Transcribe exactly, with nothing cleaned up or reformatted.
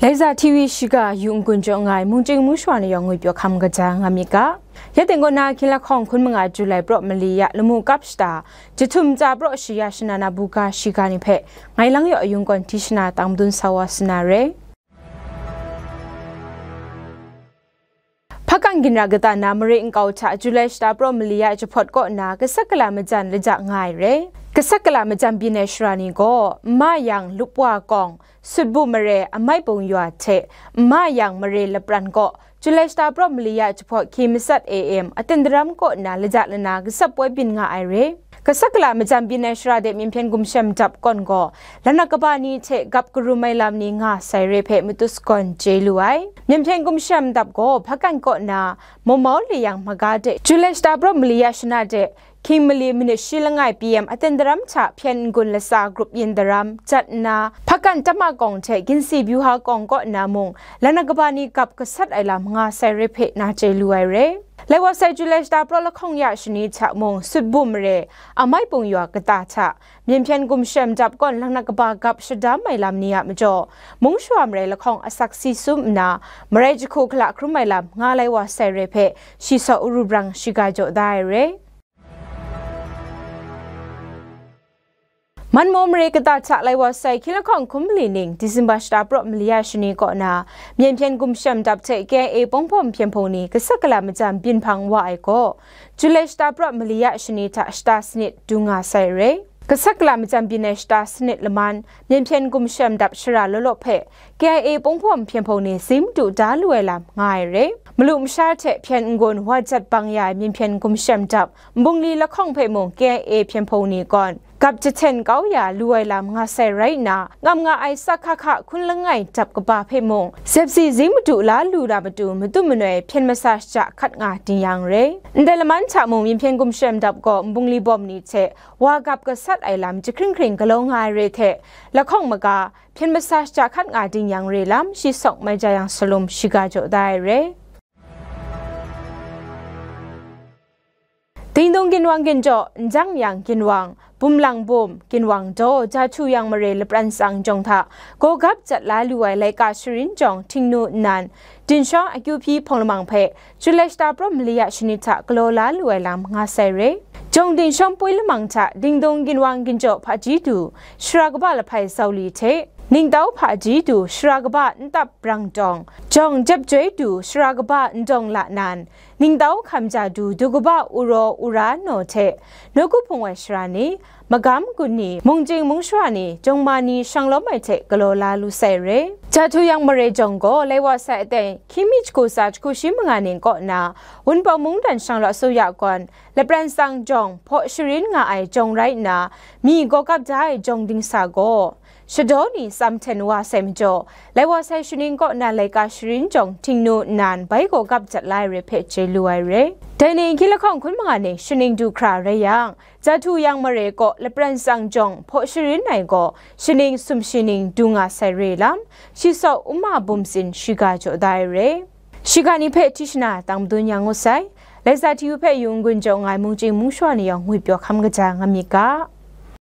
Laiza T V shiga yu n-gun jaw nga ai mungchying mungshwa ni yawng ngwi pyaw hkam kaja nga myit ga. Ya teng kaw na hkying lahkawng hkun manga Julai praw mali ya lamu kap shata, jahtum tsa praw shi ya shana na buga shiga ni hpe, ngai lang yaw ayung kawn hti shana tang madun sa wa sa na re. Hpakan ginra kata na mare nkau hta Julai shata praw mali ya jahpawt kaw na gasat gala majan laja nga ai re. Gasat gala majan byin ai shara ni gaw, Nma Yang Lupwa Kawng, Sutbu Mare, Amai Pung Yaw hte Nma Yang Mare Lapran kaw, Julai shata praw mali ya jahpawt hkye matsat A M, aten daram kaw na laja lana gasat poi byin nga ai re. Gasat gala majan byin ai shara de Myen Hpyen Gumshem Dap kawn gaw, lanak kaba ni hte gap karum ai lam ni nga sai re hpe matut sagawn chye lu ai. Myen Hpyen Gumshem Dap gaw hpakan kaw na Maumau Leyang Hmaga de Julai shata praw mali ya shana de hkying mali minit shi langai P M aten daram hta hpyen n-gun latsa grup yin daram jat nna, hpakan Tama Kawng hte Ginsi Byuha Kawng kaw na mung, lanak kaba ni gap gasat ai lam nga sai re hpe na chye lu ai re. Lai wa sai Julai shata praw lahkawng ya shani hta mung, Sutbu Mare, Amai Pung Yaw kata hta, Myen Hpyen Gumshem Dap kawn lanak kaba gap shadam ai lam ni a majaw, mung shawa marai lahkawng asak si sum nna, marai jahku hkala hkrum ai lam nga lai wa sai re hpe, shi saw uru brang shiga jaw da ai re. Manmaw mare kata hta lai wa sai hkying lahkawng hkun mali ning, December shata praw mali ya shani kaw na, Myen Hpyen Gumshem Dap hte K I A Pawng Hpawm Hpyen Hpung ni gasat gala majan byin hpang wa ai gaw, Julai shata praw mali ya shani hta shata sanit du nga sai re. Gasat gala majan byin ai shata sanit laman, Myen Hpyen Gumshem Dap shara law law hpe, K I A Pawng Hpawm Hpyen Hpung ni zing madu da lu ai lam nga ai re. Malu masha hte hpyen n-gun wa jat bang ya ai Myen Hpyen Gumshem Dap, Nbungli lahkawng hpe mung K I A Hpyen Hpung ni gawn, gap jahten kau ya lu ai lam nga sai rai nna, ngam nga ai Sakhakhah hkun langai dap kaba hpe mung, zepsi zing madu la lu na matu, matu manoi hpyen masa shaja hkat nga ding yang re. Ndai laman hta mung, Myen Hpyen Gumshem Dap gaw Nbungli bawm ni hte wa gap gasat ai lam jahkring hkring galaw nga ai re hte, lahkawng maga, hpyen masa shaja hkat nga ding yang re lam, shi sawk mai ja yang salum shiga jaw da ai re. Dingdung ginwang ginjaw, Njang Yang ginwang, Bumlang Bum, ginwang daw, Jahtu Yang Mare Lapran Tsang jawng hta, gaw gap jat la lu ai laika sharin jawng htingnu nnan, dinshawng akyu hpyi hpawng lamang hpe, Julai shata praw mali ya shani hta galaw la lu ai lam nga sai re. Jawng dinshawng poi lamang hta, Dingdung ginwang ginjaw hpaji du, shara kaba lahpai zau li hte, ningtau hpaji du, shara kaba ntap brang dawng, jawng jep joi du, shara kaba ndawng la nan, ningtau hkam ja du, du kaba uraw ura naw hte, nawku hpung ai shara ni, magam gun ni, mungchying mungshawa ni, jawng ma ni shang lawm ai hte galaw la lu sai re. Jahtu Yang Mare jawng gaw, lai wa sai aten, hkying mi jahku tsa jahku shi manga ning kaw na, Wunpawng mungdan shanglawt asuya gawn, Lapran Tsang jawng hpaw sharin nga ai jawng rai nna, mi gaw gap da ai jawng dingsa gaw, shadaw ni tsam hten wa sai majaw, lai wa sai shaning kaw na laika sharin jawng htingnu nnan bai gaw gap jat la ai re hpe chye lu ai re. Dai ni hkying lahkawng hkun manga ni shaning du hkra rai yang, Jahtu Yang Mare kaw Lapran Tsang jawng hpaw sharin ai gaw shaning sumshi ning du nga sai re lam, shi saw Uma Bum Tsin shiga jaw da ai re. Shiga ni hpe hti shana tang madun yang ngut sai. Laiza T V hpe yu n-gun jaw nga ai mungchying mungshawa ni yawng ngwi pyaw hkam kaja nga myit ga.